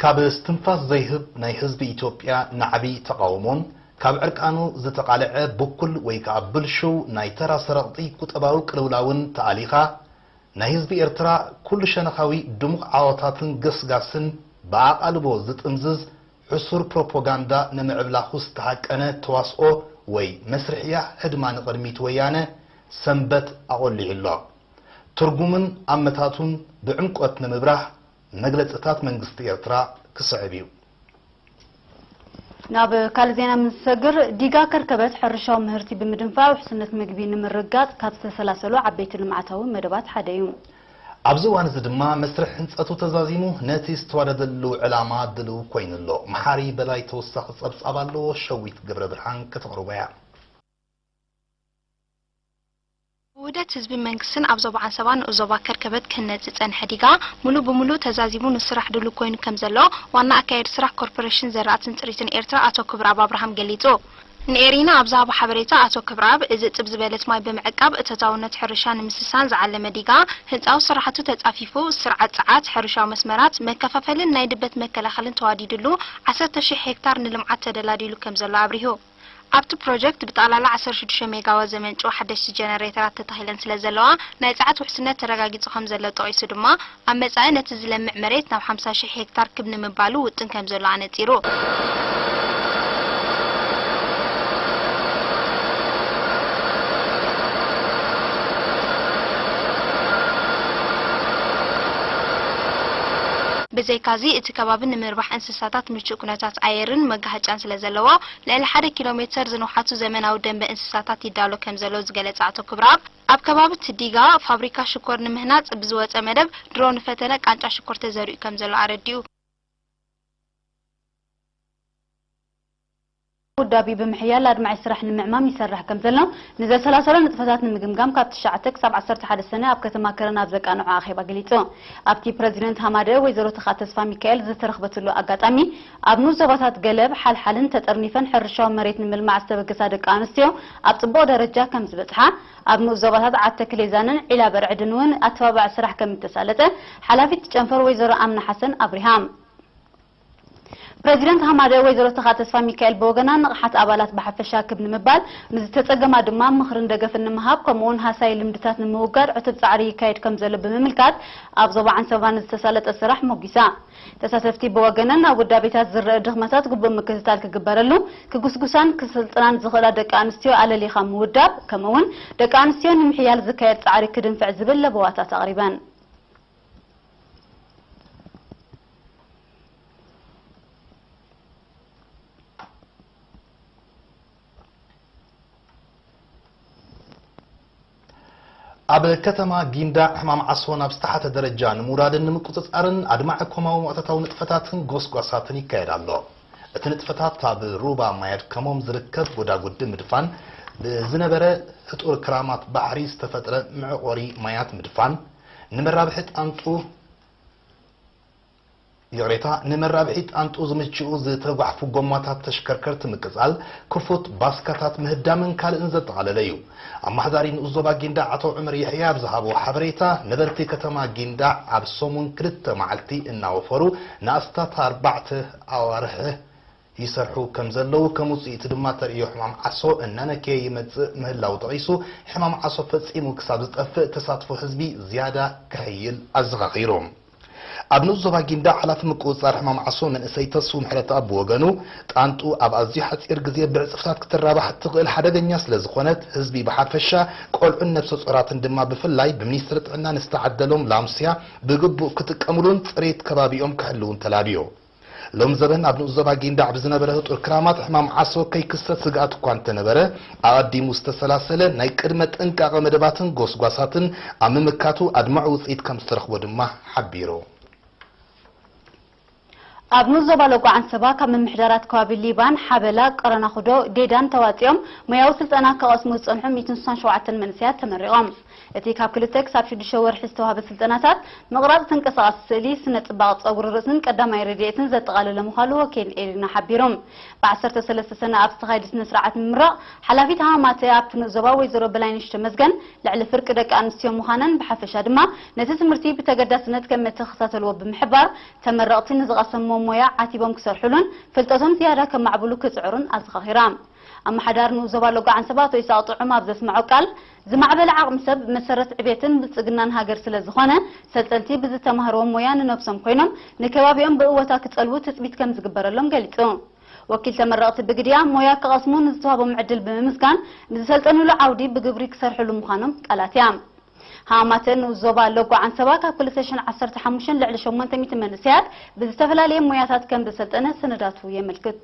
ካብ እስትንፋስ ዘይህብ ናይ ህዝቢ ኢትዮጵያ ናዕቢ ተቓውሞን ካብ ዕርቃኑ ዝተቓልዐ ብኩል ወይ ከኣ ብልሽው ናይ ተራ ሰረቕቲ ቁጠባዊ ቅልውላውን ተኣሊኻ፣ ናይ ህዝቢ ኤርትራ ኩሉ ሸነኻዊ ድሙቕ ዓወታትን ገስጋስን ብኣቓልቦ ዝጥምዝዝ ሕሱር ፕሮፓጋንዳ ንምዕብላኹ ዝተሃቀነ ተዋስኦ ወይ መስርሕያ ህድማ ንቕድሚት ወያነ ሰንበት ኣቖሊዑ ኣሎ። ትርጉምን ኣመታቱን ብዕምቆት ንምብራህ መግለጽታት መንግስቲ ኤርትራ ክስዕብ እዩ። ናብ ካልእ ዜና ምስ ንሰግር፣ ዲጋ ከርከበት ሕርሻዊ ምህርቲ ብምድንፋዕ ውሕስነት ምግቢ ንምርግጋጽ ካብ ዝተሰላሰሉ ዓበይቲ ልምዓታዊ መደባት ሓደ እዩ። ኣብዚ እዋን እዚ ድማ መስርሕ ህንጸቱ ተዛዚሙ ነቲ ዝተዋደደሉ ዕላማ ድልው ኮይኑ ኣሎ። መሓሪ በላይ ተወሳኺ ጸብጻብ ኣለዎ፣ ሸዊት ገብረ ብርሃን ከተቕርቦ እያ። ውህደት ህዝብን መንግስትን ኣብ ዞባ ዓንሰባ ንኡስ ዞባ ከርከበት ክህነጽ ዝጸንሐ ዲጋ፣ ሙሉእ ብሙሉእ ተዛዚሙ ንስራሕ ድሉው ኮይኑ ከም ዘሎ፣ ዋና ኣካያዲ ስራሕ ኮርፖሬሽን ዘራእትን ጽሪትን ኤርትራ ኣቶ ክብረኣብ ኣብርሃም ገሊጹ። ንኤሪና ኣብ ዝሃቦ ሓበሬታ ኣቶ ክብረኣብ፣ እዚ እጽብ ዝበለት ማይ ብምዕቃብ እቶታውነት ሕርሻ ንምስሳን ዝዓለመ ዲጋ፣ ህንጻዊ ስራሕቱ ተጻፊፉ፣ ስርዓት ጸዓት፣ ሕርሻዊ መስመራት፣ መከፋፈልን ናይ ድበት መከላኸልን ተዋዲድሉ፣ ዓሰርተ ሺሕ ሄክታር ንልምዓት ተደላዲሉ ከም ዘሎ ኣብሪሁ። ኣብቲ ፕሮጀክት ብጠቕላላ ዓሰርተ ሽዱሽተ ሜጋዋት ዘመንጭዋ ሓደሽቲ ጀነሬተራት ተተኺለን ስለ ዘለዋ፣ ናይ ጸዓት ውሕስነት ተረጋጊጹ ከም ዘሎ ጠቒሱ ድማ፣ ኣብ መጻኢ ነቲ ዝለምዕ መሬት ናብ ሓምሳ ሺሕ ሄክታር ክብ ንምባሉ ውጥን ከም ዘሎ ኣነጺሩ። ብዘይካዚ፣ እቲ ከባቢ ንምርባሕ እንስሳታት ምቹእ ኩነታት ኣየርን መጋሃጫን ስለ ዘለዎ፣ ልዕሊ ሓደ ኪሎ ሜተር ዝንውሓቱ ዘመናዊ ደንበ እንስሳታት ይዳሎ ከም ዘሎ ዝገለጸ ኣቶ ክብረኣብ፣ ኣብ ከባቢ ትዲጋ ፋብሪካ ሽኮር ንምህናጽ ብዝወጸ መደብ ድሮ ንፈተነ ቃንጫ ሽኮር ተዘሪኡ ከም ዘሎ ኣረዲኡ። ውዳቢ ብምሕያል ኣድማዒ ስራሕ ንምዕማም ይሰርሕ ከም ዘሎ ንዘሰላሰሎ ንጥፈታት ንምግምጋም ካብ ትሽዓተ ክሳብ ዓሰርተ ሓደ ሰነ ኣብ ከተማ ከረን ኣብ ዘቃንዖ ኣኼባ ገሊጹ። ኣብቲ ፕረዚደንት ሃማደ ወይዘሮ ተኻ ተስፋ ሚካኤል ዝተረኽበትሉ ኣጋጣሚ፣ ኣብ ንኡስ ዞባታት ገለብ፣ ሓልሓልን ተጠርኒፈን ሕርሻዊ መሬት ንምልማዕ ዝተበገሳ ደቂ ኣንስትዮ ኣብ ጽቡቕ ደረጃ ከም ዝበጽሓ፣ ኣብ ንኡስ ዞባታት ዓዲ ተክሌዛንን ዒላ በርዕድን እውን ኣተባባዒ ስራሕ ከም እተሳለጠ ሓላፊት ጨንፈር ወይዘሮ ኣምና ሓሰን ኣብሪሃ። ፕረዚደንት ሃማደ ወይዘሮ ተኻ ተስፋ ሚካኤል ብወገና፣ ንቕሓት ኣባላት ብሓፈሻ ክብ ንምባል፣ ንዝተጸገማ ድማ ምኽርን ደገፍን ንምሃብ፣ ከምኡውን ሃሳይ ልምድታት ንምውጋድ ዕቱብ ጻዕሪ ይካየድ ከም ዘሎ ብምምልካት፣ ኣብ ዞባ ዓንሰባ ንዝተሳለጠ ስራሕ ሞጊሳ። ተሳተፍቲ ብወገነን፣ ኣብ ውዳቤታት ዝረአ ድኽመታት ግቡእ ምክትታል ክግበረሉ፣ ክጉስጉሳን ክስልጥናን ዝኽእላ ደቂ ኣንስትዮ ኣለሊኻ ምውዳብ፣ ከምኡውን ደቂ ኣንስትዮ ንምሕያል ዝካየድ ጻዕሪ ክድንፍዕ ዝብል ለበዋታት ኣቕሪበን። ኣብ ከተማ ጊንዳዕ ሕማም ዓሶ ናብ ዝተሓተ ደረጃ ንምውራድን ንምቁጽጻርን ኣድማዒ ኮማዊ መእተታዊ ንጥፈታትን ጎስጓሳትን ይካየድ ኣሎ። እቲ ንጥፈታት ኣብ ሩባ ማይ ኣድከሞም ዝርከብ ጎዳጉዲ ምድፋን፣ ብዝነበረ ህጡር ክራማት ባሕሪ ዝተፈጥረ መዕቆሪ ማያት ምድፋን፣ ንመራብሒ ጣንጡ ይቕሬታ፣ ንመራብሒ ጣንጡ ዝምችኡ ዝተጓሕፉ ጎማታት ተሽከርከርቲ ምቅጻል፣ ክፉት ባስካታት ምህዳምን ካልእን ዘጠቓለለ እዩ። ኣመሓዳሪ ንኡስ ዞባ ጊንዳዕ ኣቶ ዑመር የሕያ ኣብ ዝሃቦ ሓበሬታ፣ ነበርቲ ከተማ ጊንዳዕ ኣብ ሰሙን ክልተ መዓልቲ እናወፈሩ ንኣስታት ኣርባዕተ ኣዋርሕ ይሰርሑ ከም ዘለዉ፣ ከም ውጽኢቱ ድማ ተርእዮ ሕማም ዓሶ እናነከየ ይመጽእ ምህላዉ ጠቒሱ፣ ሕማም ዓሶ ፈጺሙ ክሳብ ዝጠፍእ ተሳትፎ ህዝቢ ዝያዳ ክሕይል ኣዘኻኺሩ። ኣብ ንኡስ ዞባ ጊንዳዕ ሓላፊ ምቁጽጻር ሕማም ዓሶ መንእሰይ ተስፉ ምሕረተኣብ ብወገኑ፣ ጣንጡ ኣብ ኣዝዩ ሓጺር ግዜ ብዕጽፍታት ክትራባሕ እትኽእል ሓደገኛ ስለ ዝኾነት፣ ህዝቢ ብሓፈሻ፣ ቆልዑን ነብሰ ጾራትን ድማ ብፍላይ ብሚኒስትሪ ጥዕና ንዝተዓደሎም ላምስያ ብግቡእ ክጥቀምሉን ጽሬት ከባቢኦም ክሕልዉን ተላብዩ። ሎም ዘበን ኣብ ንኡስ ዞባ ጊንዳዕ ብዝነበረ ህጡር ክራማት ሕማም ዓሶ ከይክሰት ስግኣት እኳ እንተነበረ፣ ኣቐዲሙ ዝተሰላሰለ ናይ ቅድመ ጥንቃቐ መደባትን ጎስጓሳትን ኣብ ምምካቱ ኣድማዒ ውጽኢት ከም ዝተረኽቦ ድማ ሓቢሩ። ኣብ ንኡስ ዞባ ሎጎ ዓንሰባ ካብ ምምሕዳራት ከባቢ ሊባን፣ ሓበላ፣ ቀረናኹዶ፣ ዴዳን ተዋጺኦም ሞያዊ ስልጠና ክቐስሙ ዝጸንሑ ሚእትን ስሳን ሸውዓተን መንእሰያት ተመሪቖም። እቲ ካብ ክልተ ክሳብ ሽዱሽተ ወርሒ ዝተዋህበ ስልጠናታት፣ ምቕራጽ ተንቀሳቓሲ ስእሊ፣ ስነ ጽባቐ ጸጉሪ ርእስን ቀዳማይ ረድኤትን ዘጠቓለለ ምዃኑ ወኪል ኤሪና ሓቢሩ። ብዓሰርተ ሰለስተ ሰነ ኣብ ዝተኻየደ ስነ ስርዓት ምምራቕ፣ ሓላፊት ሃማማተ ኣብቲ ንኡስ ዞባ ወይዘሮ በላይነሽ ተመስገን፣ ልዕሊ ፍርቂ ደቂ ኣንስትዮ ምዃነን፣ ብሓፈሻ ድማ ነቲ ትምህርቲ ብተገዳስነት ከም እተኸታተልዎ ብምሕባር፣ ተመረቕቲ ንዝቐሰምዎ ሞያ ዓቲቦም ክሰርሑሉን ፍልጠቶም ዝያዳ ከማዕብሉ ክጽዕሩን ኣዘኻኺራ። ኣመሓዳሪ ንኡስ ዞባ ሎጎ ዓንሰባ ኣቶ ይስሐቅ ጥዑም ኣብ ዘስምዖ ቃል፣ ዝማዕበለ ዓቕሚ ሰብ ብመሰረት ዕቤትን ብልጽግናን ሃገር ስለ ዝኾነ፣ ሰልጠንቲ ብዝተማህርዎ ሞያ ንነብሶም ኮይኖም ንከባቢኦም ብእወታ ክጸልዉ ትጽቢት ከም ዝግበረሎም ገሊጹ። ወኪል ተመረቕቲ ብግድያ ሞያ ክቐስሙ ንዝተዋቦም ዕድል ብምምስጋን፣ ንዝሰልጠኑሉ ዓውዲ ብግብሪ ክሰርሕሉ ምዃኖም ቃላት እያ። ሃማተ ንኡስ ዞባ ሎጎ ዓንሰባ ካብ ክልተ ሽሕን ዓሰርተ ሓሙሽተን ልዕሊ ሸሞንተ ሚእቲ መንእሰያት ብዝተፈላለየ ሞያታት ከም ዘሰልጠነ ሰነዳቱ የመልክት።